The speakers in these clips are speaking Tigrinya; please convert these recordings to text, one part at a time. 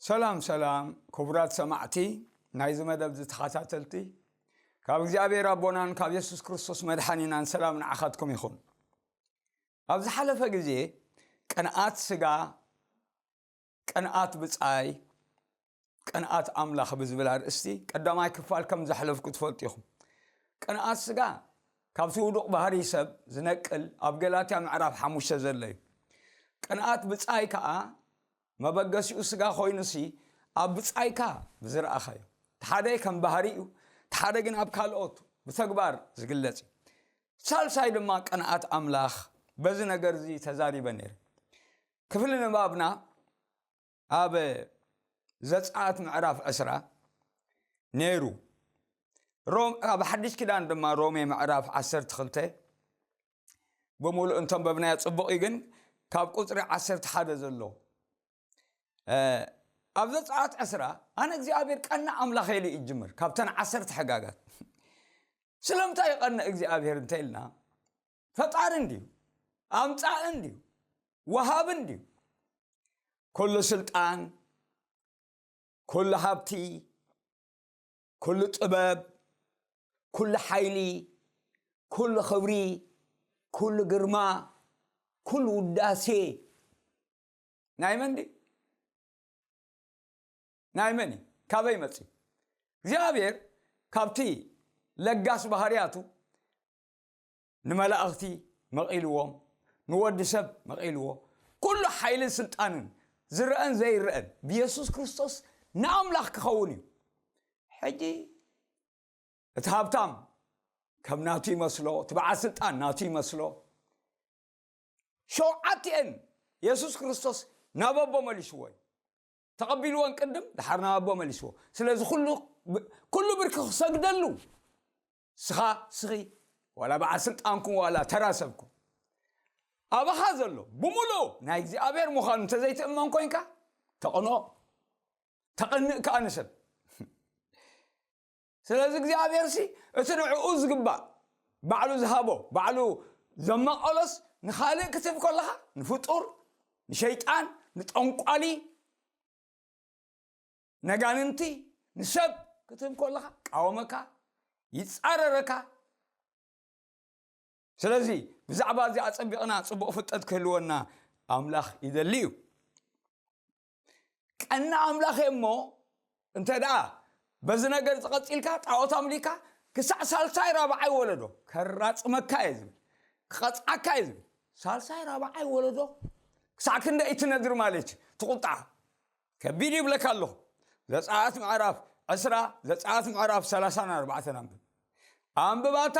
ሰላም ሰላም፣ ክቡራት ሰማዕቲ ናይዚ መደብ ዝተኸታተልቲ፣ ካብ እግዚኣብሔር ኣቦናን ካብ የሱስ ክርስቶስ መድሓኒናን ሰላም ንዓኻትኩም ይኹን። ኣብ ዝሓለፈ ግዜ ቅንኣት ስጋ፣ ቅንኣት ብጻይ፣ ቅንኣት ኣምላኽ ብዝብል ኣርእስቲ ቀዳማይ ክፋል ከም ዘሕለፍኩ ትፈልጡ ኢኹም። ቅንኣት ስጋ ካብቲ ውዱቕ ባህሪ ሰብ ዝነቅል ኣብ ገላትያ ምዕራፍ ሓሙሽተ ዘሎ እዩ። ቅንኣት ብጻይ ከኣ መበገሲኡ ስጋ ኮይኑሲ ኣብ ብጻይካ ብዝረኣኻዮ። እቲ ሓደ ከም ባህሪ እዩ፣ እቲ ሓደ ግን ኣብ ካልኦት ብተግባር ዝግለጽ እዩ። ሳልሳይ ድማ ቅንኣት ኣምላኽ በዚ ነገር እዚ ተዛሪበ ነይረ። ክፍሊ ንባብና ኣብ ዘጸኣት ምዕራፍ ዕስራ ነይሩ። ሮም-፣ ኣብ ሓድሽ ኪዳን ድማ ሮሜ ምዕራፍ ዓሰርተ ክልተ ብምሉእ እንተንበብናዮ ጽቡቕ እዩ፣ ግን ካብ ቁጽሪ ዓሰርተ ሓደ ዘሎ፣ እ፣ ኣብ ዘጸኣት ዕስራ ኣነ እግዚኣብሔር ቀና ኣምላኽ ኢሉ ይጅምር፣ ካብተን ዓሰርተ ሕጋጋት። ስለምንታይ ይቐንእ እግዚኣብሔር እንተ ኢልና፣ ፈጣሪ እንድዩ፣ ኣምጻእ እንድዩ፣ ወሃብ እንድዩ። ኩሉ ስልጣን፣ ኩሉ ሃብቲ፣ ኩሉ ጥበብ፣ ኩሉ ሓይሊ፣ ኩሉ ክብሪ፣ ኩሉ ግርማ፣ ኩሉ ውዳሴ ናይ መን ድዩ? ናይ መን እዩ? ካበይ መጽእ? እግዚኣብሔር ካብቲ ለጋስ ባህርያቱ ንመላእኽቲ መቒልዎም፣ ንወዲ ሰብ መቒልዎ፣ ኩሉ ሓይልን ስልጣንን ዝረአን ዘይረአን ብየሱስ ክርስቶስ ንኣምላኽ ክኸውን እዩ። ሕጂ እቲ ሃብታም ከም ናቱ ይመስሎ፣ እቲ በዓል ስልጣን ናቱ ይመስሎ። ሸውዓቲኤን የሱስ ክርስቶስ ናብ ኣቦ መሊስዎ እዩ። ተቐቢልዎን ቅድም ድሓር ናብ ኣቦ መሊስዎ። ስለዚ ኩሉ ብ-፣ ኩሉ ብርኪ ክሰግደሉ፣ ስኻ፣ ስኺ፣ ዋላ በዓል ስልጣንኩም ዋላ ተራ ሰብኩም፣ ኣባኻ ዘሎ ብምሉኡ ናይ እግዚኣብሔር ምዃኑ እንተዘይትእመን ኮይንካ፣ ተቕንኦ፣ ተቕንእ ከኣ ንሰብ። ስለዚ እግዚኣብሔር ሲ እቲ ንዕኡ ዝግባእ ባዕሉ ዝሃቦ፣ ባዕሉ ዘመቐሎስ ንኻልእ ክትህብ ከለኻ፣ ንፍጡር፣ ንሸይጣን፣ ንጠንቋሊ፣ ነጋንንቲ፣ ንሰብ ክትህብ ከለኻ ቃወመካ፣ ይጻረረካ። ስለዚ ብዛዕባ እዚ ኣጸቢቕና ጽቡቕ ፍልጠት ክህልወና ኣምላኽ ይደሊ እዩ። ቀና ኣምላኽ እየ እሞ፣ እንተ ደኣ በዚ ነገር ዝቐጺልካ፣ ጣዖት ኣምሊካ፣ ክሳዕ ሳልሳይ ራብዓይ ወለዶ ከራጽመካ እየ ዝብል፣ ክቐጽዓካ እየ ዝብል። ሳልሳይ ራብዓይ ወለዶ ክሳዕ ክንደይ እቲ ነድሪ ማለት እዩ፣ እቲ ቁጣ ከቢድ ይብለካ ኣለኹ። ዘጸኣት ምዕራፍ ዕስራ፣ ዘጸኣት ምዕራፍ ሰላሳን ኣርባዕተን ኣንብብ። ኣንብባታ።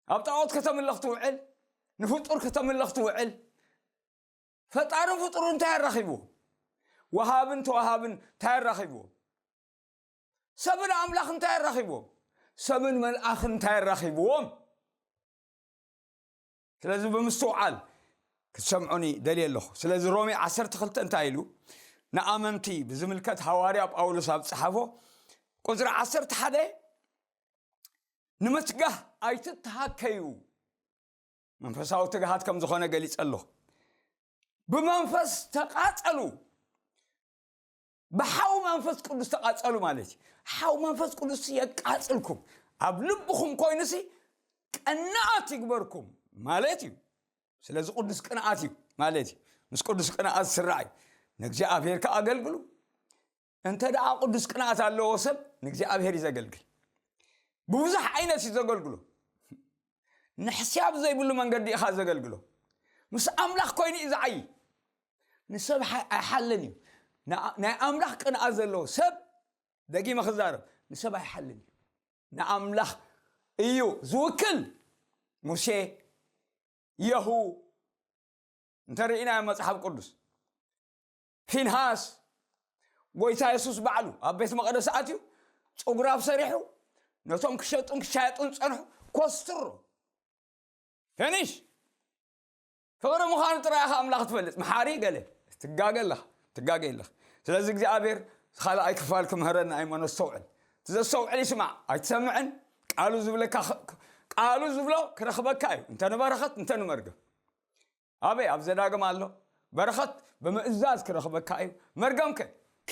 ኣብ ጣዖት ከተምልኽ ትውዕል፣ ንፍጡር ከተምልኽ ትውዕል። ፈጣርን ፍጡርን እንታይ ኣራኺብዎም? ወሃብን ተወሃብን እንታይ ኣራኺብዎም? ሰብን ኣምላኽ እንታይ ኣራኺብዎም? ሰብን መልኣኽን እንታይ ኣራኺብዎም? ስለዚ ብምስትውዓል ክትሰምዑኒ ደልየ ኣለኹ። ስለዚ ሮሜ ዓሰርተ ክልተ እንታይ ኢሉ? ንኣመንቲ ብዝምልከት ሃዋርያ ጳውሎስ ኣብ ዝጸሓፎ ቁጽሪ ዓሰርተ ሓደ፣ ንምትጋህ ኣይትተሃከዩ፣ መንፈሳዊ ትግሃት ከም ዝኾነ ገሊጸ ኣለኹ። ብመንፈስ ተቓጸሉ፣ ብሓው መንፈስ ቅዱስ ተቓጸሉ ማለት እዩ። ሓው መንፈስ ቅዱስ የቃጽልኩም፣ ኣብ ልብኹም ኮይኑሲ ቅንኣት ይግበርኩም ማለት እዩ። ስለዚ ቅዱስ ቅንኣት እዩ ማለት እዩ። ምስ ቅዱስ ቅንኣት ዝስራዕ እዩ። ንእግዚኣብሔር ከኣ ኣገልግሉ። እንተ ደኣ ቅዱስ ቅንኣት ኣለዎ ሰብ ንእግዚኣብሔር እዩ ዘገልግል። ብብዙሕ ዓይነት እዩ ዘገልግሎ። ንሕስያብ ዘይብሉ መንገዲ ኢኻ ዘገልግሎ። ምስ ኣምላኽ ኮይኑ እዩ ዝዓዪ። ንሰብ ሓ-፣ ኣይሓልን እዩ። ንኣ-፣ ናይ ኣምላኽ ቅንኣት ዘለዎ ሰብ፣ ደጊመ ክዛረብ፣ ንሰብ ኣይሓልን እዩ። ንኣምላኽ እዩ ዝውክል። ሙሴ፣ የሁ፣ እንተርኢናዮ መጽሓፍ ቅዱስ፣ ፊንሃስ፣ ጎይታ የሱስ ባዕሉ ኣብ ቤት መቕደስ ኣትዩ፣ ጸጉራፍ ሰሪሑ፣ ነቶም ክሸጡን ክሻየጡን ጸንሑ፣ ኮስትሮ። ፊኒሽ። ፍቕሪ ምዃኑ ጥራይ ኢኻ ኣምላኽ ትፈልጥ። መሓሪ ገለ። ትጋገ ኣለኻ። ትጋገ ኣለኻ። ስለዚ እግዚኣብሔር ካልኣይ ክፋል ክምህረና እሞ ነስተውዕል። እቲ ዘስተውዕል ይስማዕ። ኣይትሰምዕን። ቃሉ ዝብለካ ኽ-፣ ቃሉ ዝብሎ ክረኽበካ እዩ። እንተ ንበረኸት፣ እንተ ንመርገም። ኣበይ? ኣብ ዘዳግም ኣሎ። በረኸት ብምእዛዝ ክረኽበካ እዩ። መርገምከ?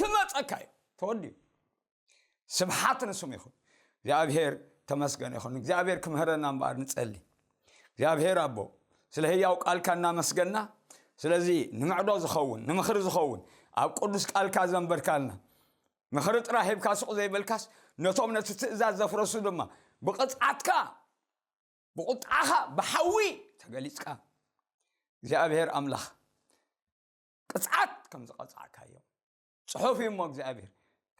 ክመጸካ እዩ። ተወዲኡ። ስብሓት ንስሙ ይኹን። እግዚኣብሔር ተመስገን ይኹን። እግዚኣብሔር ክምህረና እምበኣር ንጸሊ። እግዚኣብሔር ኣቦ፣ ስለ ህያው ቃልካ እናመስገና፣ ስለዚ ንምዕዶ ዝኸውን፣ ንምኽሪ ዝኸውን፣ ኣብ ቅዱስ ቃልካ ዘንበርካልና፣ ምኽሪ ጥራሕ ሂብካ ስቕ ዘይበልካስ፣ ነቶም ነቲ ትእዛዝ ዘፍረሱ ድማ ብቕጽዓትካ፣ ብቑጥዓኻ፣ ብሓዊ ተገሊጽካ። እግዚኣብሔር ኣምላኽ፣ ቅጽዓት ከም ዝቐጻዕካዮ ጽሑፍ እዩ እሞ እግዚኣብሔር፣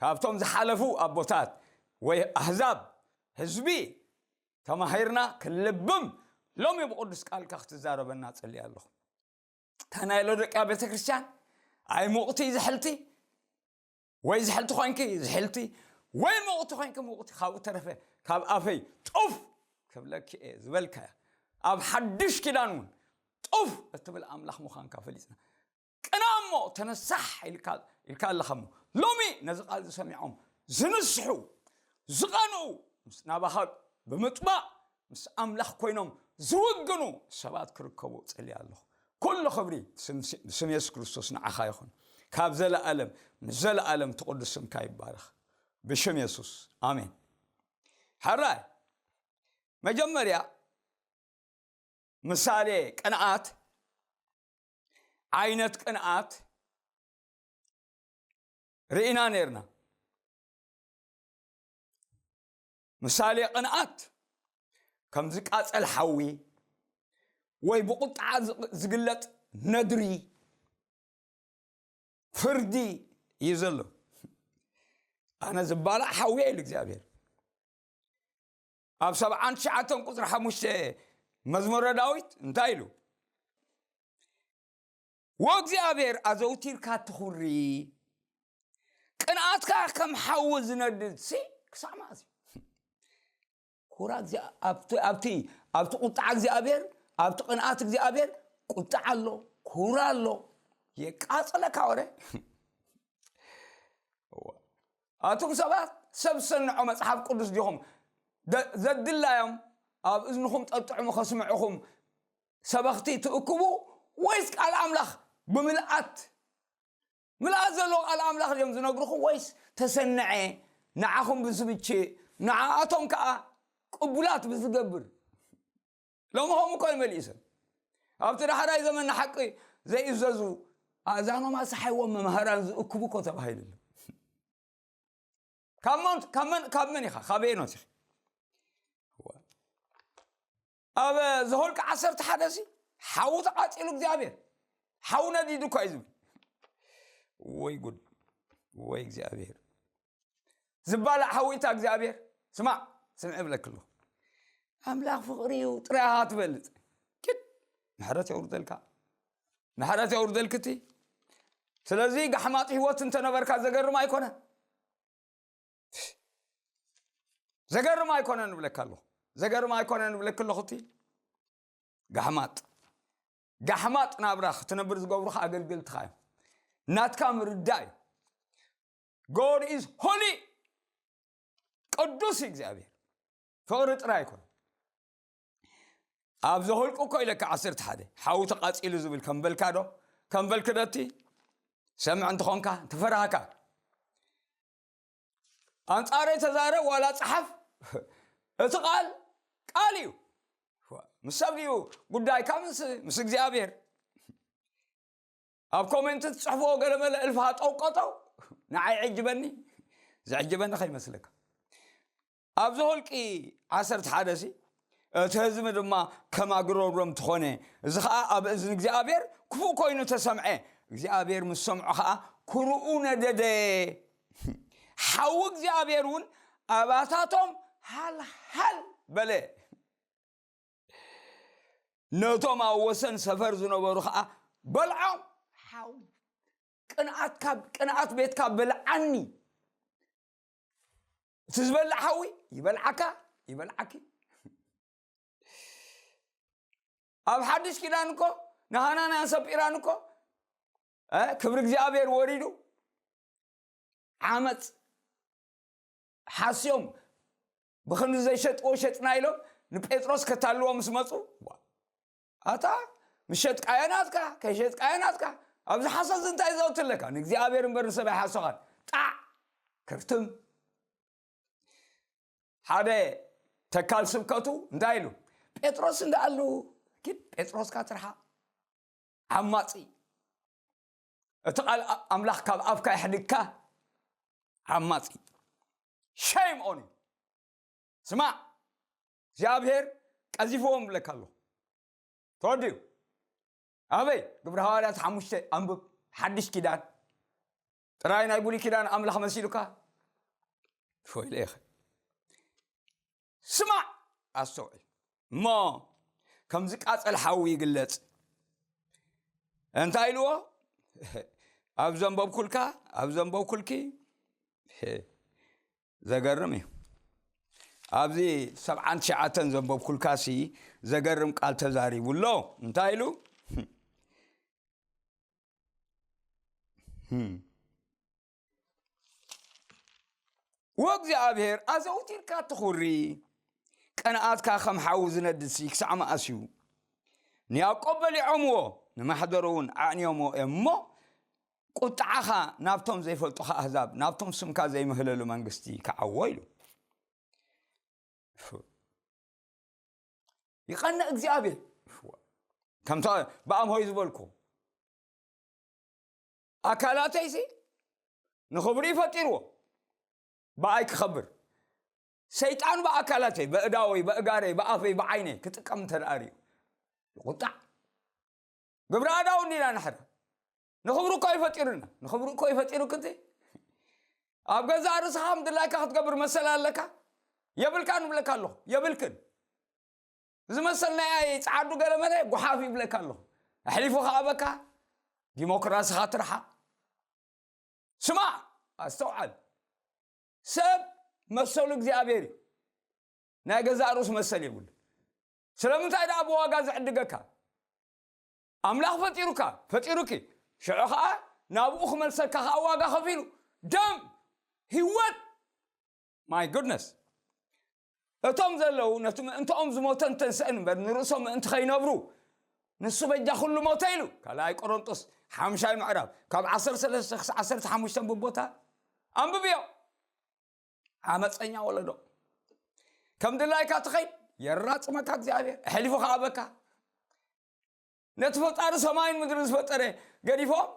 ካብቶም ዝሓለፉ ኣቦታት ወይ ኣህዛብ ህዝቢ ተማሂርና ክንልብም፣ ሎሚ ብቕዱስ ቃልካ ክትዛረበና ጸልየ ኣለኹ። እታ ናይ ሎዶቅያ ቤተ ክርስቲያን፣ ኣይ ሙቕቲ ዝሕልቲ፣ ወይ ዝሕልቲ ኮይንኪ ዝሕልቲ፣ ወይ ሙቕቲ ኮይንኪ ሙቕቲ፣ ካብኡ ተረፈ ካብ ኣፈይ ጡፍ ክብለኪ እየ ዝበልካያ፣ ኣብ ሓድሽ ኪዳን እውን ጡፍ እትብል ኣምላኽ ምዃንካ ፈሊጥና፣ ቅና እሞ ተነሳሕ ኢልካ፣ ኢልካ ኣለኻ እሞ፣ ሎሚ ነዚ ቃል ዝሰሚዖም ዝንስሑ፣ ዝቐንኡ፣ ምስ ናባኻ ብምጥባቕ ምስ ኣምላኽ ኮይኖም ዝውግኑ ሰባት ክርከቡ ጸልየ ኣለኹ። ኩሉ ክብሪ ስም፣ ስም የሱስ ክርስቶስ ንዓኻ ይኹን። ካብ ዘለኣለም ንዘለኣለም እቲ ቅዱስ ስምካ ይባረኽ። ብሽም የሱስ፣ ኣሜን። ሕራይ፣ መጀመርያ ምሳሌ ቅንኣት፣ ዓይነት ቅንኣት ርኢና ነርና። ምሳሌ ቅንኣት ከም ዝቃጸል ሓዊ ወይ ብቁጥዓ ዝ-፣ ዝግለጥ ነድሪ፣ ፍርዲ እዩ ዘሎ። ኣነ ዝባላዕ ሓዊ እየ ኢሉ እግዚኣብሔር። ኣብ ሰብዓን ትሽዓተን ቁጽሪ ሓሙሽተ መዝሙረ ዳዊት እንታይ ኢሉ? "ወእግዚኣብሔር ኣዘውቲርካ ትኹሪ፣ ቅንኣትካ ከም ሓዊ ዝነድድ ሲ ክሳዕ መኣስ እዩ?" ኩራ እግዚኣብ-፣ ኣብቲ፣ ኣብቲ፣ ኣብቲ ቁጥዓ እግዚኣብሔር፣ ኣብቲ ቅንኣት እግዚኣብሔር ቁጥዓ ኣሎ፣ ኩራ ኣሎ፣ የቃጽለካ ወረ። እዋ። ኣቱም ሰባት፣ ሰብ ዝሰንዖ መጽሓፍ ቅዱስ ዲኹም? ደ-፣ ዘድላዮም ኣብ እዝንኹም ጠጥዕሙ ከስምዕኹም ሰበኽቲ ትእክቡ፣ ወይስ ቃል ኣምላኽ ብምልኣት፣ ምልኣት ዘለዎ ቃል ኣምላኽ እዮም ዝነግርኹም፣ ወይስ ተሰንዐ፣ ንዓኹም ብዝምችእ፣ ንዓኣቶም ከኣ ቅቡላት ብዝገብር? ሎሚ ከምኡ እኮ እዩ መሊኡ ሰብ። ኣብቲ ዳሕራይ ዘመን ንሓቂ ዘይእዘዙ ኣእዛኖም ኣስሓይዎም መምሃራን ዝእክቡ እኮ ተባሂሉ ኣሎ። ካብ መን፣ ካብ መን፣ ካብ መን ኢኻ? ካብ ኣየኖት ኢኻ? ኣብ ዘኍልቁ ዓሰርተ ሓደ ሲ ሓዊ ተቓጺሉ እግዚኣብሔር፣ ሓዊ ነዲዱ እኮ እዩ ዝብል። ወይ ጉድ፣ ወይ እግዚኣብሔር። ዝባላዕ ሓዊ እታ እግዚኣብሔር። ስማዕ፣ ስምዕ እብለኪ ኣለኹ። ኣምላኽ ፍቕሪ እዩ ጥራይ ኢኻ ትፈልጥ። ኪድ፣ ምሕረት የውርደልካ። ምሕረት የውርደልኪ እቲ። ስለዚ ጋሕማጥ ህይወት እንተነበርካ ዘገርም ኣይኮነን። ዘገርም ኣይኮነን እብለካ ኣለኹ። ዘገርም ኣይኮነን እብለኪ ኣለኹ እቲ። ጋሕማጥ። ጋሕማጥ ናብራ ክትነብር ዝገብሩኻ ኣገልገልትኻ እዮም። ናትካ ምርዳእ እዩ። God is holy። ቅዱስ እዩ እግዚኣብሔር። ፍቕሪ ጥራይ ኣይኮነን። ኣብ ዘኍልቁ እኮ ኢለካ ዓሰርተ ሓደ፣ ሓዊ ተቓጺሉ ዝብል ከም በልካ ዶ? ከም በልኪ ዶ እቲ? ሰምዕ እንተኾንካ፣ እንተፈራህካ። ኣንጻረይ ተዛረብ ዋላ ጸሓፍ፣ እቲ ቃል ቃል እዩ። ምስ ሰብ ድዩ ጉዳይካ? ምስ፣ ምስ እግዚኣብሔር። ኣብ ኮሜንት ትጽሕፍዎ ገለመለ እልፊ ሃጠው ቀጠው ንዓይ ይዕጅበኒ፣ ዝዕጅበኒ ከይመስለካ። ኣብ ዘኍልቁ ዓሰርተ ሓደ ሲ፣ እቲ ህዝቢ ድማ ከም ኣግረብረምቲ ኾነ፣ እዚ ኸኣ ኣብ እዝኒ እግዚኣብሔር ክፉእ ኮይኑ ተሰምዐ። እግዚኣብሔር ምስ ሰምዖ ኸኣ ኩርኡ ነደደ። ሓዊ እግዚኣብሔር እውን ኣባታቶም ሃልሃል በለ። ነቶም ኣብ ወሰን ሰፈር ዝነበሩ ኸኣ በልዖም። ሓዊ ቅንኣት፣ ካብ ቅንኣት ቤትካ በልዓኒ። እቲ ዝበልዕ ሓዊ ይበልዓካ፣ ይበልዓኪ። ኣብ ሓድሽ ኪዳን እኮ ንሃናንያን ሰጲራን እኮ፣ እ፣ ክብሪ እግዚኣብሔር ወሪዱ፣ ዓመፅ ሓስዮም ብኽንዲ ዘይሸጥዎ ሸጥና ኢሎም ንጴጥሮስ ከታልዎ ምስ መፁ፣ ዋ፣ ኣታ፣ ምስ ሸጥካዮ ናትካ፣ ከይሸጥካዮ ናትካ፣ ኣብዚ ሓሶት እንታይ ዘውትለካ? ንእግዚኣብሔር እምበር ንሰብ ኣይሓሶኻን። ጣዕ ክርትም። ሓደ ተካል ስብከቱ እንታይ ኢሉ? ጴጥሮስ እንዳኣሉ ኪድ ጴጥሮስካ ትርሓ ዓማጺ፣ እቲ ቃል ኣምላኽ ካብ ኣፍካ ይሕድግካ ዓማጺ። ሸይም ኦን ስማዕ፣ እግዚኣብሔር ቀዚፍዎም ብለካ ኣሎ። ተወዲኡ ኣበይ? ግብረ ሃዋርያት ሓሙሽተ ኣንብብ። ሓድሽ ኪዳን ጥራይ፣ ናይ ብሉይ ኪዳን ኣምላኽ መሲሉካ? ወይለ ኢኸ። ስማዕ፣ ኣስተውዕል እሞ፣ ከም ዝቃጸል ሓዊ ይግለጽ። እንታይ ኢልዎ? ኣብ ዘንበብኩልካ፣ ኣብ ዘንበብኩልኪ። ዘገርም እዩ። ኣብዚ ሰብዓን ትሽዓተን ዘንበብኩልካሲ ዘገርም ቃል ተዛሪቡ ኣሎ። እንታይ ኢሉ? ወእግዚኣብሔር ኣዘውቲርካ ትኹሪ፣ ቀንኣትካ ከም ሓዊ ዝነድድሲ ክሳዕ መኣስ እዩ? ንያዕቆብ በሊዖምዎ፣ ንማሕደሩ እውን ኣዕንዮምዎ እዮም እሞ፣ ቁጥዓኻ ናብቶም ዘይፈልጡኻ ኣህዛብ፣ ናብቶም ስምካ ዘይምህለሉ መንግስቲ ክዓዎ ኢሉ። ይቐንእ እግዚኣብሔር። ከምታ ብኣምሆይ ዝበልኩ፣ ኣካላተይሲ ንኽብሪ እዩ ፈጢርዎ፣ ብኣይ ክኸብር። ሰይጣን ብኣካላተይ፣ በእዳወይ፣ በእጋረይ፣ ብኣፈይ፣ ብዓይነይ ክጥቀም እንተ ደኣ ርእዩ ይቑጣዕ። ግብረ ኣዳው እንዲና ንሕረ። ንኽብሩ እኮ ይፈጢሩና። ንኽብሩ እኮ ይፈጢሩክ እንተ። ኣብ ገዛእ ርእስኻ ምድላይካ ክትገብር መሰል ኣለካ? የብልካ ንብለካ ኣለኹ። የብልክን። እዚ መሰል ናይ ጸዓዱ ገለ መለ ጓሓፍ ይብለካ ኣለኹ። ኣሕሊፉ ክሃበካ፣ ዲሞክራስኻ ትርሓ። ስማዕ፣ ኣስተውዓል። ሰብ መሰሉ እግዚኣብሔር እዩ። ናይ ገዛእ ርእሱ መሰል የብሉ። ስለምንታይ ደኣ ብዋጋ ዝዕድገካ? ኣምላኽ ፈጢሩካ፣ ፈጢሩኪ። ሽዑ ኸኣ ናብኡ ክመልሰካ ኸኣ ዋጋ ከፊሉ። ደም፣ ህይወት። My goodness። እቶም ዘለዉ ነቲ ምእንትኦም ዝሞተ እንተንስአን እምበር፣ ንርእሶም ምእንቲ ኸይነብሩ፣ ንሱ በጃ ኩሉ ሞተ ኢሉ። ካልኣይ ቆሮንጦስ ሓምሻይ ምዕራፍ፣ ካብ ዓሰርተ ሰለስተ ክሳዕ ዓሰርተ ሓሙሽተ ብቦታ ኣንብብዮ። ዓመፀኛ ወለዶ። ከም ድላይካ ትኸይድ፣ የራጽመካ እግዚኣብሔር፣ ኣሕሊፉ ከሃበካ። ነቲ ፈጣሪ ሰማይን ምድርን ዝፈጠረ ገዲፎም፣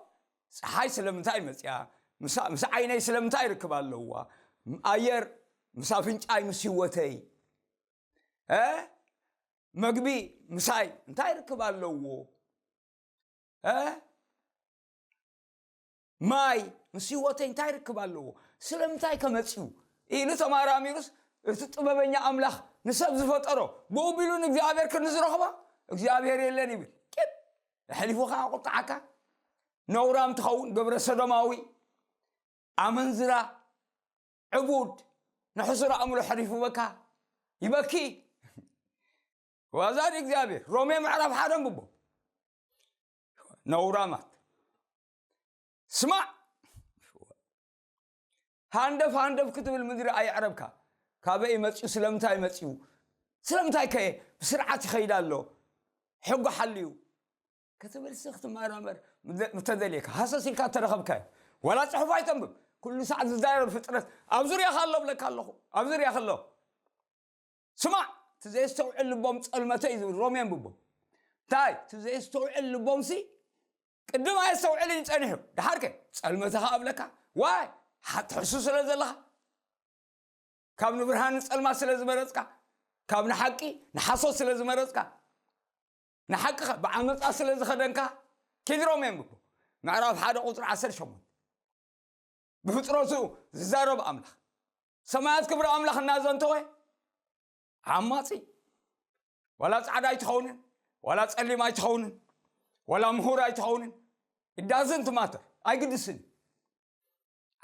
ፀሓይ ስለምንታይ መፅያ? ምሳ፣ ምስ ዓይነይ ስለምንታይ ርክብ ኣለዋ? ኣየር ምስ ኣፍንጫይ፣ ምስ ህይወተይ፣ እ? መግቢ ምሳይ እንታይ ርክብ ኣለዎ? እ? ማይ ምስ ህይወተይ እንታይ ርክብ ኣለዎ? ስለምንታይ ከ መፅዩ? ኢሉ ተማራሚሩስ፣ እቲ ጥበበኛ ኣምላኽ ንሰብ ዝፈጠሮ ብኡ ቢሉ ንእግዚኣብሔር ክንዝረኽቦ እግዚኣብሔር የለን ይብል። ቂጥ! ኣሕሊፉ ኸዓ ቁጥዓካ። ነውራም ትኸውን፣ ግብረ ሰዶማዊ፣ ኣመንዝራ፣ ዕቡድ፣ ንሕሱር ኣእምሮ ሕሪፉ በካ ይበኪ። ዋዛ ድዩ እግዚኣብሔር? ሮሜ ምዕራፍ ሓደ ኣንብቦ። ነውራማት። ስማዕ። ሃንደፍ ሃንደፍ ክትብል ምድሪ ኣየዕረብካ። ካበይ መፅዩ? ስለምንታይ መፅዩ? ስለምንታይ ከ ብስርዓት ይኸይድ ኣሎ? ሕጉ ሓልዩ ክትብል ሲ ክትመራመር ምተ-፣ ምተደልየካ። ሃሰስ ኢልካ እተረኸብካዮ። ዋላ ፅሑፍ ኣይተንብብ። ኩሉ ሰዓት ዝዛረብ ፍጥረት ኣብ ዙርያኻ ኣሎ ብለካ ኣለኹ። ኣብ ዙርያኻ ኣሎ። ስማዕ፣ እቲ ዘየስተውዕል ልቦም ጸልመተ እዩ ዝብል ሮሜ ኣንብቦ። እንታይ? እቲ ዘየስተውዕል ልቦምሲ ቅድም ኣየስተውዕልን እዩ ጸኒሑ። ደሓርከ ጸልመተ ኸኣ እብለካ። ዋይ? ሓ-፣ ትሕሱ ስለ ዘለኻ። ካብ ንብርሃን ንጸልማት ስለ ዝመረጽካ። ካብ ንሓቂ ንሓሶት ስለ ዝመረጽካ። ንሓቂ ኸ ብዓመጻ ስለ ዝኸደንካ። ኪድ ሮሜ ኣንብቦ። ምዕራፍ ሓደ ቁጽሪ ዓሰርተ ሸሞንተ። ብፍጥረቱ ዝዛረብ ኣምላኽ። ሰማያት ክብሪ ኣምላኽ እናዘንተወ ዓማጺ። ዋላ ጻዕዳ ኣይትኸውንን፣ ዋላ ጸሊም ኣይትኸውንን፣ ዋላ ምሁር ኣይትኸውንን። It doesn't matter። ኣይግድስን።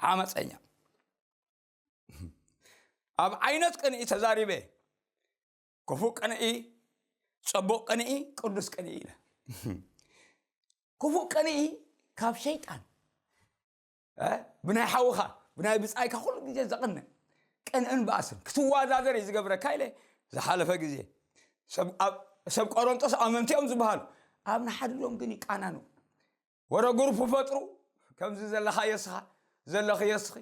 ዓመጸኛ። ኣብ ዓይነት ቅንኢ ተዛሪበ። ክፉእ ቅንኢ፣ ጽቡቕ ቅንኢ፣ ቅዱስ ቅንኢ ኢለ። ክፉእ ቅንኢ ካብ ሸይጣን። እ? ብናይ ሓውኻ፣ ብናይ ብጻይካ ኩሉ ግዜ ዘቕንእ። ቅንእን ባእስን ክትወዳደር እዩ ዝገብረካ ኢለ ዝሓለፈ ግዜ። ሰብ፣ ኣብ፣ ሰብ ቆሮንጦስ ኣመንቲ እዮም ዝበሃሉ። ኣብ ንሓድዶም ግን ይቃናኑ። ወረ ግሩፕ ፈጥሩ፣ ከምዚ ዘለኻዮ እስኻ፣ ዘለኽዮ እስኺ?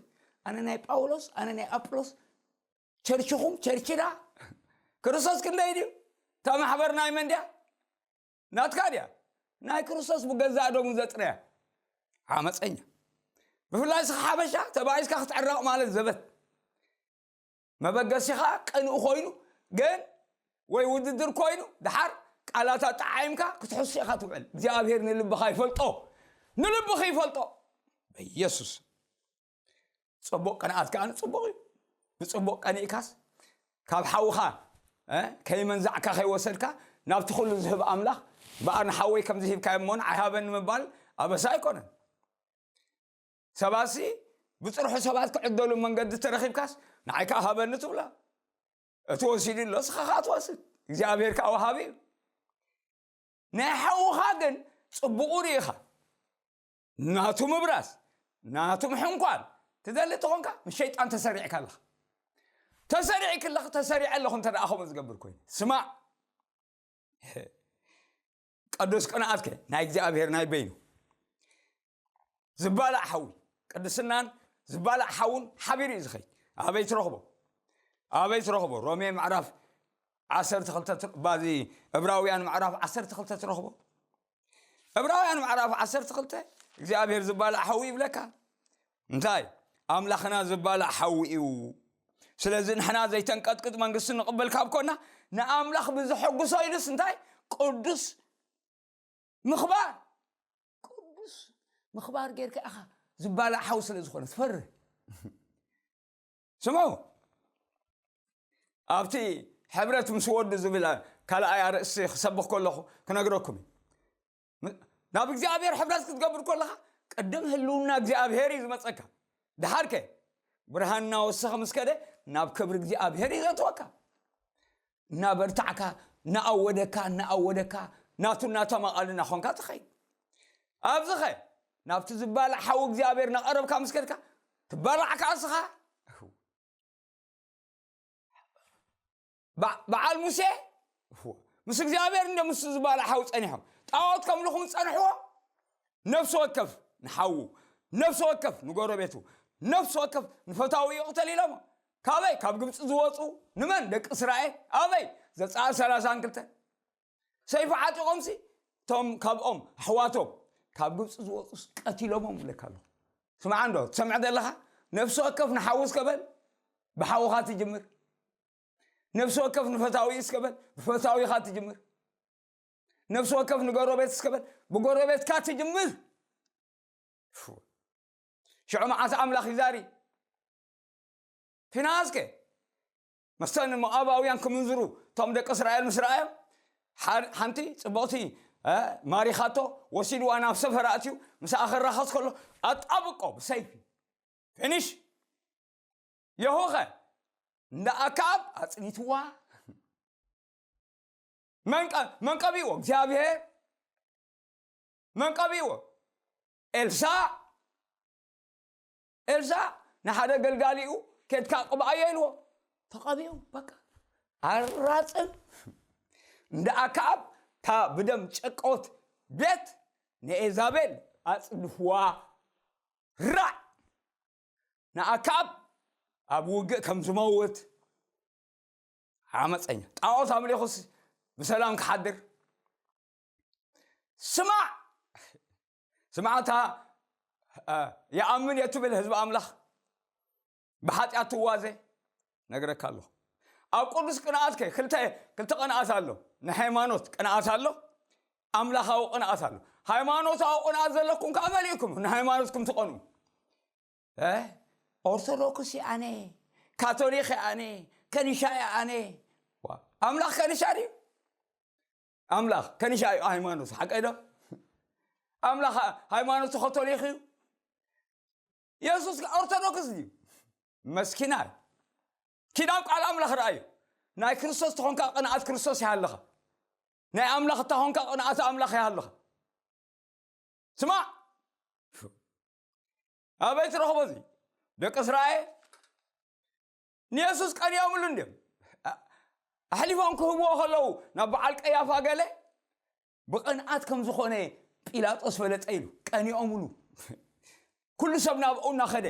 ኣነ ናይ ጳውሎስ፣ ኣነ ናይ ኣጵሎስ፣ ቸርችኹም ቸርችና? ክርስቶስ ክንደይ ድዩ? እታ ማሕበር ናይ መን ድያ? ናትካ ድያ? ናይ ክርስቶስ ብገዛእ ደሙ ዘጽረያ ዓመፀኛ። ብፍላይ እስኻ ሓበሻ ተባኢስካ ክትዕረቕ ማለት ዘበት። መበገሲኻ ቅንኡ ኮይኑ ግን ወይ ውድድር ኮይኑ ድሓር ቃላት ኣጠዓይምካ ክትሕሱ ኢኻ ትውዕል። እግዚኣብሔር ንልብኻ ይፈልጦ፣ ንልብኺ ይፈልጦ። በኢየሱስ ጽቡቕ ቅንኣት ከኣ ጽቡቕ እዩ። ብጽቡቕ ቀኒእካስ ካብ ሓውኻ እ፣ ከይመንዛዕካ ከይወሰድካ ናብቲ ኩሉ ዝህብ ኣምላኽ በኣር ንሓወይ ከም ዝሂብካዮ እሞ ንዓይ ሃበኒ ምባል ኣበሳ ኣይኮነን። ሰባትሲ ብጽርሑ ሰባት ክዕደሉ መንገዲ ተረኺብካስ ንዓይ ከኣ ሃበኒ ትብላ። እቲ ወሲዱ ኣሎ እስኻ ከኣ ትወስድ። እግዚኣብሔር ከኣ ወሃቢ እዩ። ናይ ሓውኻ ግን ጽቡቑ ርኢኻ ናቱ ምብራስ ናቱ ምሕንኳል ትደሊ ተኾንካ ምስ ሸይጣን ተሰሪዕካ ኣለኻ። ተሰሪዕክ ኣለኽ ተሰሪዐ ኣለኹ እንተ ደኣ ከምኡ ዝገብር ኮይኑ ስማዕ። ቅዱስ ቅንኣትከ ናይ እግዚኣብሔር ናይ በይኑ ዝባላዕ ሓዊ ቅድስናን ዝባላዕ ሓውን ሓቢሩ እዩ ዝኸይድ። ኣበይ ትረኽቦ? ኣበይ ትረኽቦ? ሮሜ ምዕራፍ ዓሰርተ ክልተ ትር- ባዚ ዕብራውያን ምዕራፍ ዓሰርተ ክልተ ትረኽቦ። ዕብራውያን ምዕራፍ ዓሰርተ ክልተ እግዚኣብሔር ዝባላዕ ሓዊ ይብለካ። እንታይ ኣምላኽና ዝባላዕ ሓዊ እዩ። ስለዚ ንሕና ዘይተንቀጥቅጥ መንግስቲ ንቕበል ካብ ኮና ንኣምላኽ ብዝሐጉሶ ኢሉስ እንታይ ቅዱስ ምኽባር ቅዱስ ምኽባር ጌርካ ኢኻ ዝባላዕ ሓው ስለ ዝኾነ ትፈርህ። ስምዑ፣ ኣብቲ ሕብረት ምስ ወዱ ዝብል ካልኣይ ኣርእስቲ ክሰብኽ ከለኹ ክነግረኩም እዩ። ናብ እግዚኣብሔር ሕብረት ክትገብር ከለኻ ቅድም ህልውና እግዚኣብሔር እዩ ዝመፀካ። ድሓርከ ብርሃን እናወሰኸ ምስ ከደ ናብ ክብሪ እግዚኣብሔር እዩ ዘእትወካ። እናበርታዕካ እናኣወደካ እናኣወደካ ናቱ እናተማቓሉ እናኾንካ ትኸይድ። ኣብዚኸ ናብቲ ዝባላዕ ሓዊ እግዚኣብሔር እናቐረብካ ምስ ከድካ ትባላዕ ከኣ እስኻ። በ- በዓል ሙሴ ምስ እግዚኣብሔር እንደ ምስ ዝባላዕ ሓዊ ጸኒሖም ጣዖት ከምልኹም ዝጸንሕዎ ነፍሲ ወከፍ ንሓዉ ነፍሲ ወከፍ ንጎረቤቱ ነፍሲ ወከፍ ንፈታዊ ይቕተል ኢሎም። ካበይ ካብ ግብፂ ዝወፁ ንመን ደቂ እስራኤል ኣበይ ዘፀኣት ሰላሳን ክልተን ሰይፊ ዓጢቖምሲ እቶም ካብኦም ኣሕዋቶም ካብ ግብፂ ዝወፁስ ቀቲሎሞም ይብለካ ኣለኹ። ስምዓ እንዶ ትሰምዕ ዘለኻ ነፍሲ ወከፍ ንሓዉ እስከ በል ብሓውኻ ትጅምር። ነፍሲ ወከፍ ንፈታዊ እስከ በል ብፈታዊኻ ትጅምር። ነፍሲ ወከፍ ንጎረቤት እስከ በል ብጎረቤትካ ትጅምር። ሽዑ መዓት ኣምላኽ ይዛሪ ፊናስከ መስተን ሞኣባውያን ክምንዝሩ እቶም ደቂ እስራኤል ምስ ረኣዮም ሓንቲ ፅቡቕቲ ማሪኻቶ ወሲድዋ ናብ ሰፈራ ኣትዩ ምስ ኣኸራኸስ ከሎ ኣጣብቆ ብሰይፊ ፊኒሽ የሆኸ እንዳ ኣካብ ኣፅኒትዋ መንቀቢዎ እግዚኣብሔር መንቀቢዎ ኤልሳዕ ኤልሳዕ ንሓደ ገልጋሊኡ ኬድካ ቅብኣዮ ኢልዎ ተቐቢኡ በቃ ኣራፅም እንዳ ኣካብ ታ ብደም ጨቀወት ቤት ንኤዛቤል ኣፅድፍዋ ራዕ ንኣካብ ኣብ ውግእ ከም ዝመውት ዓመፀኛ ጣዖት ኣምሊኹስ ብሰላም ክሓድር ስማዕ ስማዕታ ይኣምን እየ ትብል ህዝቢ ኣምላኽ ብሓጢኣት ትዋዘ ነግረካ ኣለኹ ኣብ ቅዱስ ቅንኣት ከ ክልተ ክልተ ቅንኣት ኣሎ ንሃይማኖት ቅንኣት ኣሎ ኣምላኻዊ ቅንኣት ኣሎ ሃይማኖታዊ ቅንኣት ዘለኩም ከዓ መሊእኩም ንሃይማኖትኩም ትቐኑ ኦርቶዶክስ ኣነ ካቶሊክ ኣነ ከኒሻ ኣነ ኣምላኽ ከኒሻ ድዩ ኣምላኽ ከኒሻ እዩ ሃይማኖት ሓቀይ ዶ ኣምላኽ ሃይማኖት ካቶሊክ እዩ የሱስ ኦርቶዶክስ ድዩ መስኪና እዩ ኪዳብ ቃል ኣምላኽ ረኣዩ ናይ ክርስቶስ ተኾንካ ቅንኣት ክርስቶስ ይሃለኻ ናይ ኣምላኽ እታ ኾንካ ቅንኣት ኣምላኽ ይሃለኻ ስማዕ ኣበይ ትረኽቦ እዚ ደቂ እስራኤል ንየሱስ ቀኒኦምሉ እንድዮም ኣሕሊፎም ክህብዎ ከለዉ ናብ በዓል ቀያፋ ገለ ብቕንኣት ከም ዝኾነ ጲላጦስ ፈለጠ ኢሉ ቀኒኦምሉ ኩሉ ሰብ ናብኡ እናኸደ፣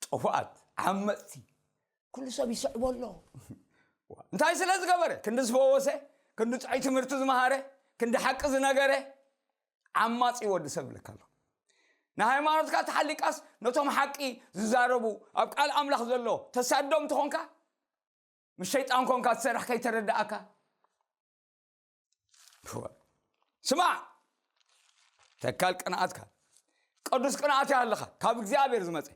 ጥፉኣት፣ ዓመፅቲ፣ ኩሉ ሰብ ይስዕቦ ኣሎ። እንታይ ስለ ዝገበረ? ክንዲ ዝፈወሰ፣ ክንዲ ጥዑይ ትምህርቲ ዝመሃረ፣ ክንዲ ሓቂ ዝነገረ፣ ዓማፂ ወዲ ሰብ ይብለካ ኣሎ። ንሃይማኖትካ ተሓሊቃስ፣ ነቶም ሓቂ ዝዛረቡ፣ ኣብ ቃል ኣምላኽ ዘሎ ተሳዶም እንተኾንካ፣ ምስ ሸይጣን ኮንካ ትሰርሕ ከይተረዳእካ። ስማዕ፣ ተካል ቅንኣትካ፣ ቅዱስ ቅንኣት ይሃለኻ፣ ካብ እግዚኣብሔር ዝመፀ።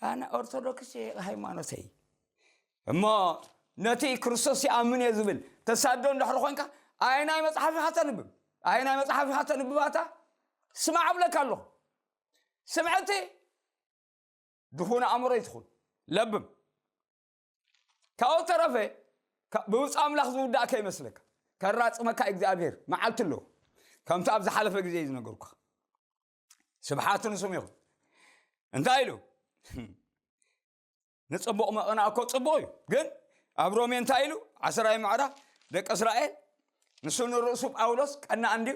ኣነ ኦርቶዶክስ እየ ሃይማኖተይ፣ እሞ ነቲ ክርስቶስ ይኣምን እየ ዝብል ተሳዶ እንድሕሪ ኮንካ፣ ኣየናይ መጽሓፍ ኢኻ ተንብብ? ኣየናይ መጽሓፍ ኢኻ ተንብባታ? ስማዕ እብለካ ኣለኹ። ስምዕቲ ድኹን ኣእምሮ ይትኹን፣ ለብም። ካብኡ ተረፈ፣ ካ-፣ ብብፁዕ ኣምላኽ ዝውዳእ ከይመስለካ። ከራጽመካ እግዚኣብሔር መዓልቲ ኣለዎ። ከምቲ ኣብ ዝሓለፈ ግዜ እዩ ዝነገርኩኻ። ስብሓት ንስሙ ይኹን። እንታይ ኢሉ? ንጽቡቕ ምቕናእ እኮ ጽቡቕ እዩ። ግን ኣብ ሮሜ እንታይ ኢሉ? ዓስራይ ምዕራፍ፣ ደቂ እስራኤል፣ ንሱ ንርእሱ ጳውሎስ ቀናእ እንድዩ?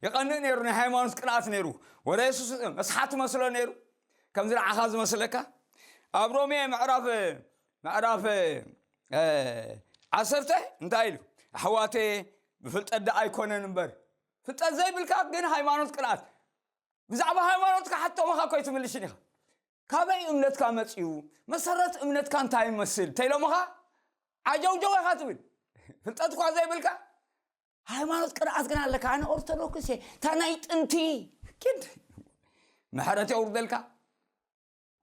ይቐንእ ነይሩ፣ ናይ ሃይማኖት ቅንኣት ነይሩ። ወረ የሱስ መስሓት መስሎ ነይሩ። ከምዚ ንዓኻ ዝመስለካ? ኣብ ሮሜ ምዕራፍ፣ ምዕራፍ፣ እ፣ ዓሰርተ እንታይ ኢሉ? ኣሕዋተየ፣ ብፍልጠት ደኣ ኣይኮነን እምበር። ፍልጠት ዘይብልካ ግን ሃይማኖት ቅንኣት። ብዛዕባ ሃይማኖትካ ሓቶምኻ እኮ ኣይትምልሽን ኢኻ። ካበይ እምነትካ መጺኡ? መሰረት እምነትካ እንታይ ይመስል? ተይሎምኻ ዓጀውጀው ኢኻ ትብል። ፍልጠት እኳ ዘይብልካ፣ ሃይማኖት ቅንኣት ግን ኣለካ። ኣነ ኦርቶዶክስ እየ። እታ ናይ ጥንቲ። ኪድ። ምሕረት የውርደልካ።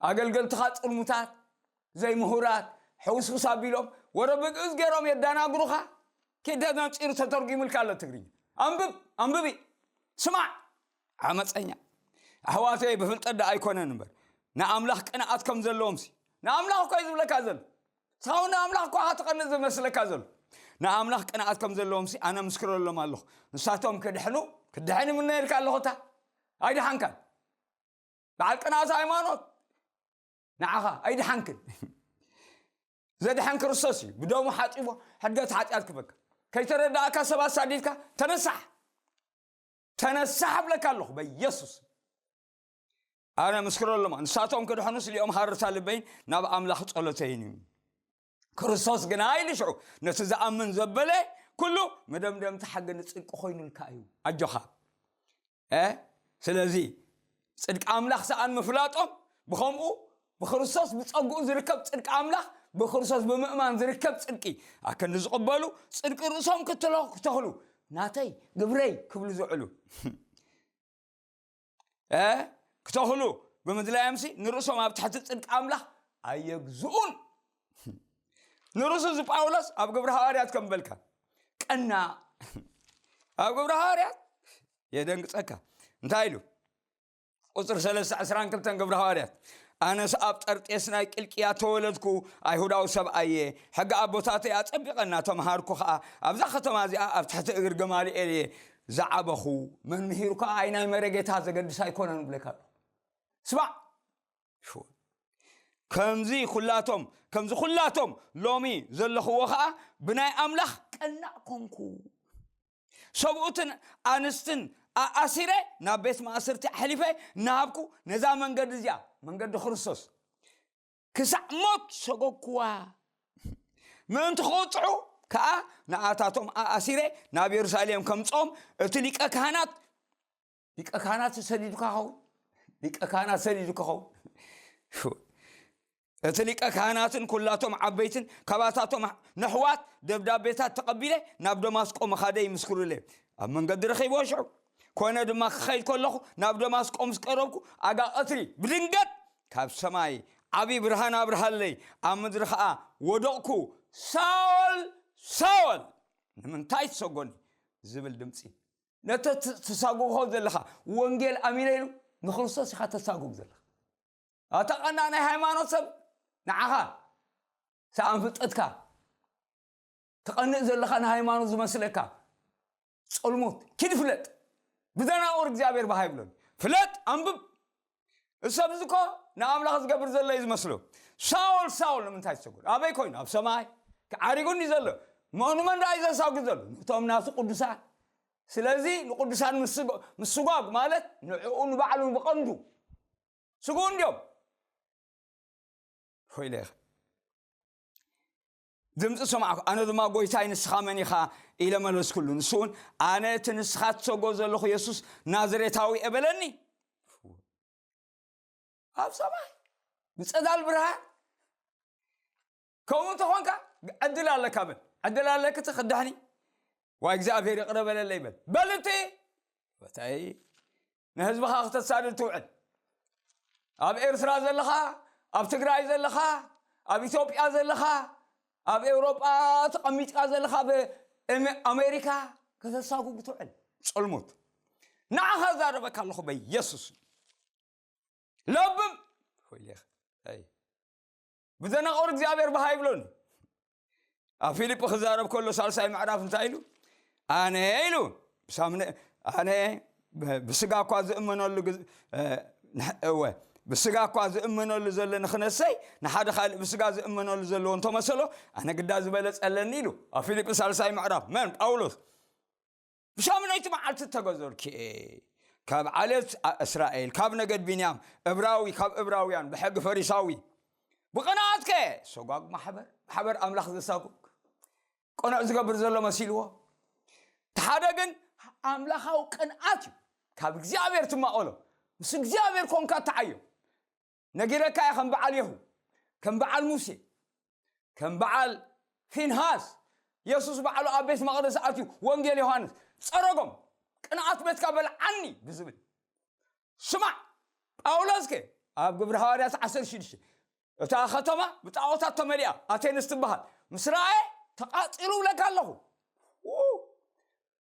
ኣገልገልትኻ ጽልሙታት፣ ዘይምሁራት፣ ሕውስውስ ኣቢሎም፣ ወረ ብግእዝ ገይሮም የዳናግሩኻ። ኪድ ነጺሩ ተተርጒሙልካ ኣሎ ትግርኛ። ኣንብብ፣ ኣንብቢ። ስማዕ። ዓመፀኛ። ኣሕዋተይ፣ ብፍልጠት ደኣ ኣይኮነን እምበር፣ ንኣምላኽ ቅንኣት ከም ዘለዎም ሲ፣ ንኣምላኽ እኮ እዩ ዝብለካ ዘሎ። ሳው ንኣምላኽ እኮ ኢኻ ትቐንእ ዝመስለካ ዘሎ። ንኣምላኽ ቅንኣት ከም ዘለዎም ሲ፣ ኣነ ምስክረሎም ኣለኹ። ንሳቶም ክድሕኑ፣ ክድሕን ይምነየልካ ኣለኹ። እታ ኣይድሓንካን። በዓል ቅንኣት ሃይማኖት፣ ንዓኻ ኣይድሓንክን። ዘድሕን ክርስቶስ እዩ። ብደሙ ሓጢቦ ሕድገት ሓጢኣት ክበካ። ከይተረዳእካ ሰባት ሳዲድካ፣ ተነሳሕ። ተነሳሕ እብለካ ኣለኹ በኢየሱስ። ኣነ ምስክረሎም፣ ንሳቶም ክድሕኑ ስሊኦም ሃረርታ ልበይን ናብ ኣምላኽ ጸሎተይን እዩ። ክርስቶስ ግና ኢሉ ሽዑ፣ ነቲ ዝኣምን ዘበለ ኩሉ መደምደምቲ ሓቂ ንጽድቂ ኮይኑልካ እዩ። ኣጆኻ። እ? ስለዚ ጽድቂ ኣምላኽ ሰኣን ምፍላጦም፣ ብኸምኡ ብክርስቶስ ብጸግኡ ዝርከብ ጽድቂ ኣምላኽ፣ ብክርስቶስ ብምእማን ዝርከብ ጽድቂ ኣከንዲ ዝቕበሉ፣ ጽድቂ ርእሶም ክትሎ-፣ ክተኽሉ፣ ናተይ፣ ግብረይ ክብሉ ዝውዕሉ፣ እ? ክተኽሉ ብምድላዮምሲ፣ ንርእሶም ኣብ ትሕቲ ጽድቂ ኣምላኽ ኣየግዝኡን። ንርእሱ እዚ ጳውሎስ ኣብ ግብሪ ሃዋርያት ከም በልካ፣ ቀና ኣብ ግብሪ ሃዋርያት የደንግጸካ። እንታይ ኢሉ? ቁጽሪ ሰለስተ፣ ዕስራን ክልተን ግብሪ ሃዋርያት። ኣነስ ኣብ ጠርጤስ ናይ ቂልቅያ ተወለድኩ፣ ኣይሁዳዊ ሰብኣይ እየ። ሕጊ ኣቦታተይ ኣጸቢቐ እናተምሃርኩ ኸኣ፣ ኣብዛ ከተማ እዚኣ ኣብ ትሕቲ እግሪ ገማልኤል እየ ዝዓበኹ። መን ምሂሩካ? ኣይ ናይ መረጌታ ዘገድስ ኣይኮነን እብለካ ኣለኹ። ስማዕ፣ ከምዚ ኩላቶም፣ ከምዚ ኩላቶም ሎሚ ዘለኽዎ ኸኣ ብናይ ኣምላኽ ቀናእ ኮንኩ። ሰብኡትን ኣንስትን ኣኣሲረ ናብ ቤት ማእስርቲ ኣሕሊፈ እናሃብኩ ነዛ መንገዲ እዚኣ፣ መንገዲ ክርስቶስ፣ ክሳዕ ሞት ሰጎግኩዋ። ምእንቲ ክቕጽዑ ከኣ ንኣታቶም ኣኣሲረ ናብ የሩሳሌም ከምጽኦም እቲ ሊቀ ካህናት፣ ሊቀ ካህናት ሰዲዱካ ኸውን፣ ሊቀ ካህናት ሰዲዱካ ኸውን። እቲ ሊቀ ካህናትን ኩላቶም ዓበይትን ካባታቶም ነሕዋት ደብዳቤታት ተቐቢለ ናብ ደማስቆ ምኻደይ ይምስክሩለይ። ኣብ መንገዲ ረኺብዎ ሽዑ። ኮነ ድማ ክኸይድ ከለኹ ናብ ደማስቆ ምስ ቀረብኩ ኣጋ ቀትሪ ብድንገት ካብ ሰማይ ዓቢ ብርሃን ኣብርሃለይ፣ ኣብ ምድሪ ኸኣ ወደቕኩ። "ሳኦል፣ ሳኦል፣ ንምንታይ ትሰጎኒ?" ዝብል ድምጺ። ነቲ ት-፣ ትሳጎጎ ዘለኻ ወንጌል ኣሚነ ኢሉ ንክርስቶስ ኢኻ ተሳጉግ ዘለኻ። ኣታ ቀናእ ናይ ሃይማኖት ሰብ፣ ንዓኻ ሰኣን ፍልጠትካ ትቐንእ ዘለኻ ንሃይማኖት ዝመስለካ ጸልሙት፣ ኪድ ፍለጥ። ብደናቑር እግዚኣብሔር ባህ ኣይብሎን። ፍለጥ፣ ኣንብብ። እዚ ሰብ እዚ እኮ ንኣምላኽ ዝገብር ዘሎ እዩ ዝመስሎ። "ሳውል፣ ሳውል፣ ንምንታይ ትሰጉድ?" ኣበይ ኮይኑ? ኣብ ሰማይ። ዓሪጉ እንዲ ዘሎ። መኑ መን ደኣ እዩ ዘሳጉድ ዘሎ? ነቶም ናቱ ቅዱሳን። ስለዚ ንቅዱሳን ምስጓ- ምስጓግ ማለት ንዕኡ ንባዕሉ ብቐንዱ ስጉኡ እንዲዮም። ኮይለ ኢኻ። ድምፂ ሰማዕኩ። ኣነ ድማ ጎይታይ ንስኻ መን ኢኻ ኢለ መለስኩሉ። ንሱ እውን ኣነ እቲ ንስኻ ትሰጎ ዘለኹ የሱስ ናዝሬታዊ እየ በለኒ። ኣብ ሰማይ ብጸዳል ብርሃን ከምኡ እንተኾንካ ዕድል ኣለካ በል። ዕድል ኣለክ ትኽዳሕኒ ዋ እግዚኣብሔር ይቕረ በለለይ በል። በል እቲ በታይ ንህዝብኻ ክተሳድድ ትውዕል። ኣብ ኤርትራ ዘለኻ፣ ኣብ ትግራይ ዘለኻ፣ ኣብ ኢትዮጵያ ዘለኻ፣ ኣብ ኤውሮጳ ተቐሚጥካ ዘለኻ፣ ኣብ ኣሜሪካ ከተሳጉግ ትውዕል። ጽልሙት ንዓኻ ዛረበካ ኣለኹ በኢየሱስ። ለብም ወይሌኽ ኣይ ብደናቑር እግዚኣብሔር በሃ ይብሎኒ። ኣብ ፊልጲ ክዛረብ ከሎ ሳልሳይ ምዕራፍ እንታይ ኢሉ? ኣነ ኢሉ ብሳምነ ኣነ ብ- ብስጋ እኳ ዝእመነሉ ግዝ- እ፣ ንሕ- እወ ብስጋ እኳ ዝእመነሉ ዘሎ ንክነሰይ ንሓደ ካልእ ብስጋ ዝእመነሉ ዘለዎ እንተመሰሎ ኣነ ግዳ ዝበለጸለኒ ኢሉ ኣብ ፊልጲ ሳልሳይ ምዕራፍ መን ጳውሎስ ብሻምነይቲ መዓልቲ ተገዘርኪ እየ። ካብ ዓሌት እስራኤል ካብ ነገድ ቢንያም እብራዊ ካብ እብራውያን ብሕጊ ፈሪሳዊ ብቕንኣትከ ሰጓግ ማሕበር ማሕበር ኣምላኽ ዘሳጉግ ቅኑዕ ዝገብር ዘሎ መሲልዎ። እቲ ሓደ ግን ኣምላኻዊ ቅንኣት እዩ። ካብ እግዚኣብሔር ትማቐሎ ምስ እግዚኣብሔር ኮንካ ተዓዮ። ነጊረካ እየ ከም በዓል የሁ ከም በዓል ሙሴ ከም በዓል ፊንሃስ የሱስ ባዕሉ ኣብ ቤት መቕደስ ኣትዩ ወንጌል ዮሃንስ ጸረጎም ቅንኣት ቤትካ በልዓኒ ብዝብል ስማዕ። ጳውሎስከ ኣብ ግብሪ ሃዋርያት ዓሰርተ ሽዱሽተ እታ ከተማ ብጣዖታት ተመሊኣ ኣቴንስ ትበሃል ምስ ረኣየ ተቓጺሉ እብለካ ኣለኹ።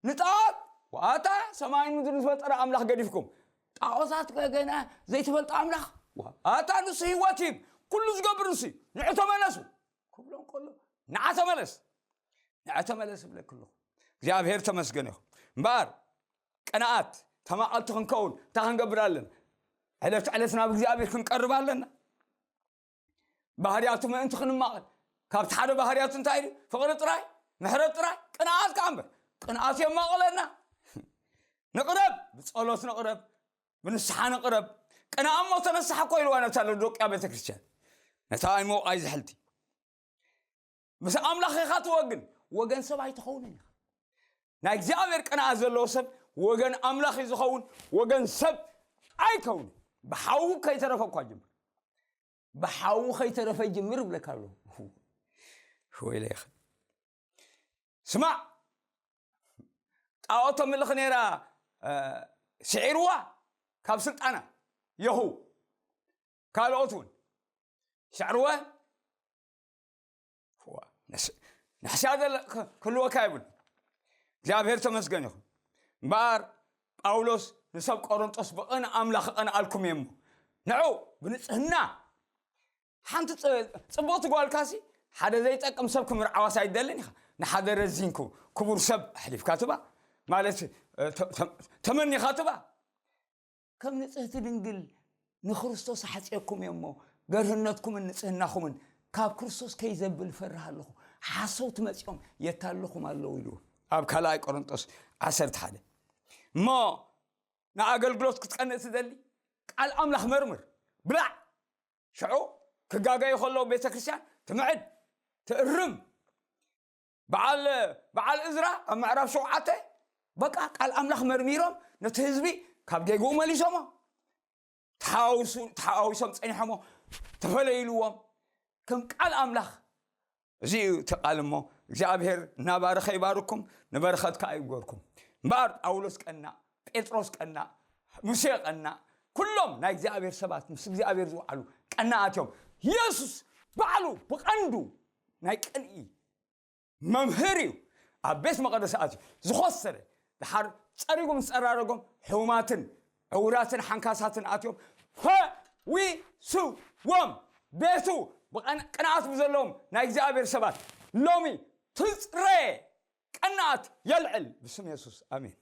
ንጣዖት ዋታ ሰማይን ምድርን ዝፈጠረ ኣምላኽ ገዲፍኩም ጣዖታት ገና ዘይትፈልጡ ኣምላኽ ዋታ ንሱ ህይወት ይህብ ኩሉ ዝገብር ንሱ እዩ ንዑ ተመለሱ ክብሎም ከሎ ንዓ ተመለስ ንዓ ተመለስ እብለክ ኣለኹ። እግዚኣብሔር ተመስገን ይኹን እምበኣር ቅንኣት ተማቐልቲ ክንከውን እንታይ ክንገብር ኣለና? ዕለት ዕለት ናብ እግዚኣብሔር ክንቀርብ ኣለና። ባህርያቱ ምእንቲ ክንማቐል ካብቲ ሓደ ባህርያቱ እንታይ እዩ ፍቕሪ ጥራይ ምሕረት ጥራይ ቅንኣት ከዓ እምበር ቅንኣት የማቕለና። ንቕረብ ብጸሎት ንቕረብ ብንስሓ ንቕረብ ቅንኣ እሞ ተነስሓ እኮ ኢልዋ ነታ ሎዶቅያ ቤተ ክርስቲያን ነታ ኣይሞቕ ኣይዝሕልቲ ምስ ኣምላኽ ኢኻ ትወግን ወገን ሰብ ኣይትኸውንን ኢኻ። ናይ እግዚኣብሔር ቅንኣት ዘለዎ ሰብ ወገን ኣምላኽ እዩ ዝኸውን ወገን ሰብ ኣይከውንን። ብሓዉ ከይተረፈ እኳ ጅምር ብሓዉ ከይተረፈ ጅምር እብለካ ኣሎ። ወይለ ይኸ ስማዕ ጣዖት ተምልኽ ነይራ ስዒርዋ ካብ ስልጣና የኹ ካልኦት እውን ስዕርወ ንሕስያ ክህልወካ ይብሉ እግዚኣብሔር ተመስገን ይኹን እምበኣር ጳውሎስ ንሰብ ቆሮንጦስ ብቕን ኣምላኽ ቐንኣልኩም እየ እሞ ንዑ ብንጽህና ሓንቲ ጽቡቕቲ ጓልካሲ ሓደ ዘይጠቅም ሰብ ክምርዓዋስ ኣይደልን ኢኻ ንሓደ ረዚንኩ ክቡር ሰብ ኣሕሊፍካ ትባ ማለት ተመኒኻ ትባ ከም ንጽህቲ ድንግል ንክርስቶስ ኣሕጽየኩም እየ እሞ ገርህነትኩምን ንጽህናኹምን ካብ ክርስቶስ ከይዘብል እፈርህ ኣለኹ። ሓሰውቲ መጺኦም የታልኹም ኣለዉ ኢሉ ኣብ ካልኣይ ቆሮንጦስ ዓሰርተ ሓደ። እሞ ንኣገልግሎት ክትቀንእ ትደሊ ቃል ኣምላኽ መርምር ብላዕ ሽዑ ክጋገዩ ከለዉ ቤተ ክርስቲያን ትምዕድ ትእርም በዓል በዓል እዝራ ኣብ ምዕራፍ ሸውዓተ በቃ ቃል ኣምላኽ መርሚሮም ነቲ ህዝቢ ካብ ጌግኡ መሊሶሞ ተሓዋዊሶም ፀኒሖሞ ተፈለይልዎም ከም ቃል ኣምላኽ እዚ እዩ እቲ ቃል እሞ እግዚኣብሔር እናባረኸ ይባርኩም ንበረኸት ከዓ ይጎርኩም እምበኣር ጳውሎስ ቀናእ ጴጥሮስ ቀናእ ሙሴ ቀናእ ኩሎም ናይ እግዚኣብሔር ሰባት ምስ እግዚኣብሔር ዝወዓሉ ቀናኣት እዮም የሱስ ባዕሉ ብቐንዱ ናይ ቅንኢ መምህር እዩ ኣብ ቤት መቐደስ ኣትዩ ዝኾሰረ ድሓር ፀሪጉ ምስ ፀራረጎም ሕሙማትን ዕውራትን ሓንካሳትን ኣትዮም ፈዊስዎም ቤቱ ብቅንኣት ብዘለዎም ናይ እግዚኣብሔር ሰባት ሎሚ ትፅረ ቀናት የልዕል ብስም የሱስ ኣሜን